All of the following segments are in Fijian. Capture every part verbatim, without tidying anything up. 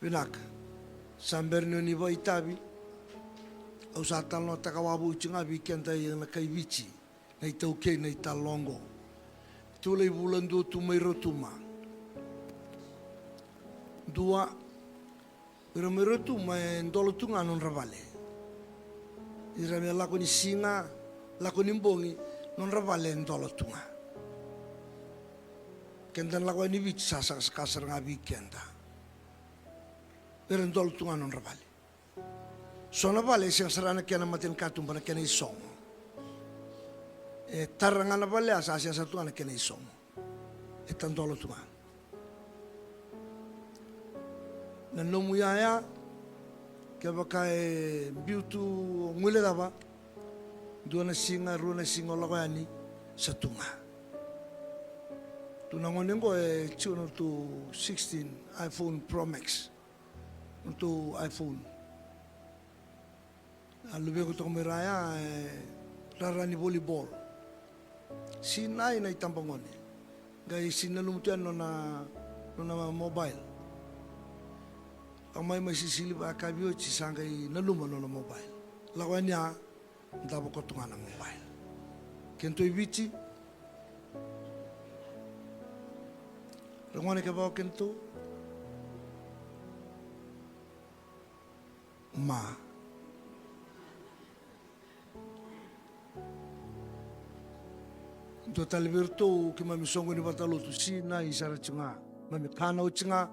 Vinaka. Sa bera ni o ni vakaitavi. Au sa talanoataka wavoki ga vei keda ena kai Viti na iTaukei na italanoa oqo. Tu lai vula dua tu mai Rotuma. Dua, ira mai Rotuma e dola tu ga nodra vale. Ira me lako ni siga, lako ni bogi, nodra vale e dola tu ga. Keda na lako yani Viti sa sakasaka sara ga vei keda. Era dola tu ga nodra vale. So na vale e sega sara na kena matanikatuba, na kena isogo. E tara ga na vale ya, sa sega sara tu ga na kena isogo. E tadola tu ga. Na nomu yaya, kevaka e biu tu o Guilecava, dua na siga, rua na siga o lako yani, sa tu ga. Tu na gone oqo e tiko na tu sixteen iPhone Pro Max. Na tu iPhone. A luvequ toka mai ra ya, e rara ni volleyball. Sinai na itabagone. Qai si nanuma tu yani nona, nona mobile. A mai mai sisili vakavi oti sa qai nanuma nona mobile. Lako yani ya, davo koto ga na mobile. Kedatou i Viti. Ra gone kevaka o kedatou. Ma. Dua tale vei iratou keimami soqoni vata lotu, sinai sara tiko ga. Mami kana oti ga,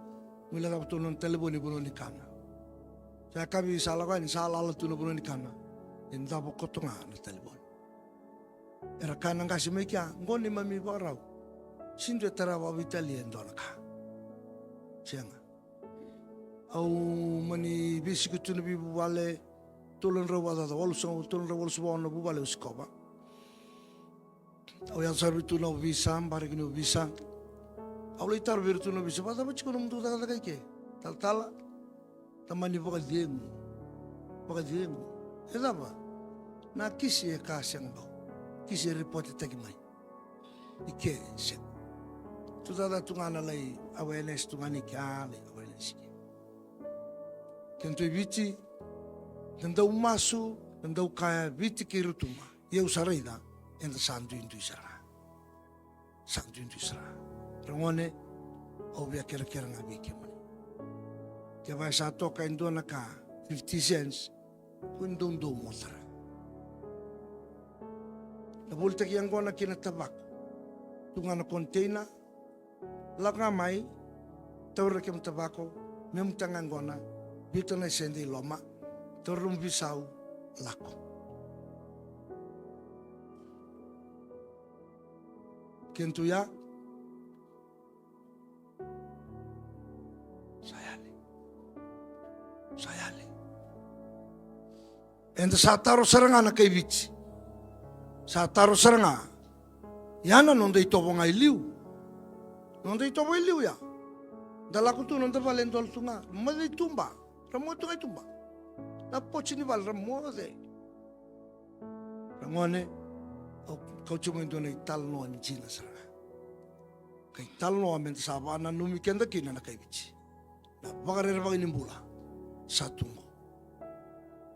Guilecava tu nona talevoni vanua ni kana. Sa yakavi sa lako yani sa lala tu na vanua ni kana. E davo koto ga na talevoni. Era kaya na qase mai kea, qo neimami vakarau. Sega ni dua e tara vakaveitalia e dua na ka. Sega. Au mani veisiko tu na veivuvale, tolu na drau vakacaca, walusagavulu, tolu na drau walusagavulu na vuvale au sikova. Au yaco sara vei tu na ovisa, bareki ni ovisa. Au lai taro vei ira tu na ovisa, vakacava tiko na nomudou cakacaka i ke? Talatala, tamani vakacegu. Vakacegu. E cava? Na kisi e ka sega bau. Kisi e ripotetaki mai. I ke sega. Tu cakacaka tu ga na lai awareness tu ga ni ke, a lai awareness i ke. Kedatou i Viti, na dau masu, na dau kaya Viti kei Rotuma. Ia au sa raica, eda sa duidui sara ga. Sa duidui sara ga. Ragone, au via kerekere ga vei kemuni. Kevaka e sa toka e dua na ka, fifty cents, ko ni doudou mo tara. Na volitaki yaqona kei na tavako. Tu ga na container, lako ga mai, taura kemu tavako, memu taga yaqona, biuta na sede i loma, taura nomu visau, lako. Kedatou ya. Sa yali. Sa yali. Eda sa taro sara ga na kai Viti. Sa taro sara ga. Ia na noda itovo ga i liu. Noda itovo i liu ya. Da lako tu noda vale e dola tu ga. Moce i tuba. Ra moce tu ga i tuba. Na poti ni vale ra moce. Ragone, au kauti mai dua na italanoa ni jina sara ga. Ka italanoa meda sa vakananumi keda kina na kai Viti. Na vakarerevaki ni bula sa tu qo.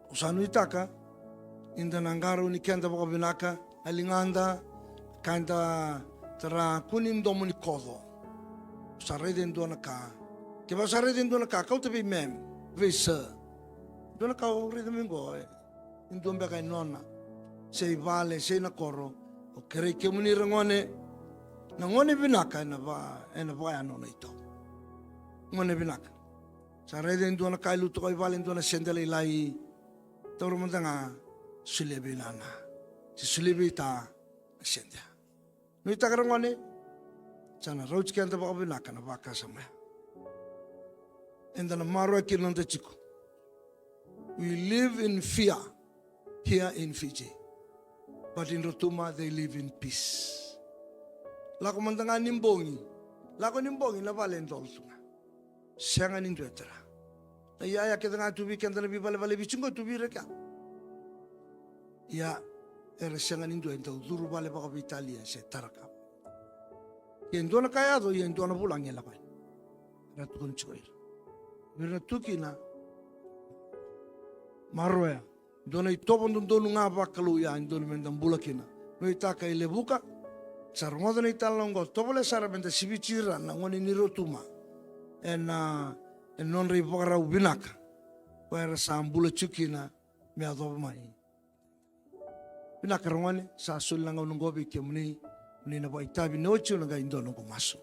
Au sa nuitaka ni da na qarauni keda vakavinaka na ligada, ka eda tara kua ni domo ni koco. Au sa raica e dua na ka. Kevaka sa raica e dua na ka, kauta vei mem, vei sir. Dua na ka au raica mai qo, e. E dua beka e nona, se i vale, se i na koro. Au kerei kemuni ragone, na gone vinaka ena va, ena vaya nona ito. Gone vinaka. Sa raica e dua na ka e lutu ka i vale, e dua na sede lailai. Taura mada ga, solia vei nana. Se solia vei ta na sede. Nuitaka ragone, sa na rauti keda vakavinaka na vakasama ya. Eda na maroroya kina noda tiko. We live in fear here in Fiji. But in Rotuma, they live in peace. Lako mada ga ni bogi. Lako ni bogi na vale e dola tu ga. Sega ni dua e tara. Na iyaya kece ga tu vei keda na veivalevale Viti qo tu vei ira kea. Ia, era sega ni dua e dau curu vale vakaveitalia se tara ka. Ia e dua na ka e yaco, ia e dua na vulagi e lako yani. Era tukuna tiko ira. Vei ira na tu kina, maroya. Dua na itovo dodonu ga vakalou ya e dodonu meda bula kina. Nuitaka e levuka, sa rogoca na italanoa oqo, tovolea sara meda siviti ira na gone ni Rotuma ena, ena nodra ivakarau vinaka. Ko era sa bula tiko kina me yacova mai. Vinaka ragone, sa soli na gauna oqo vei kemuni, mo ni na vakaitavi, ni oti au na qai dua noqu masu.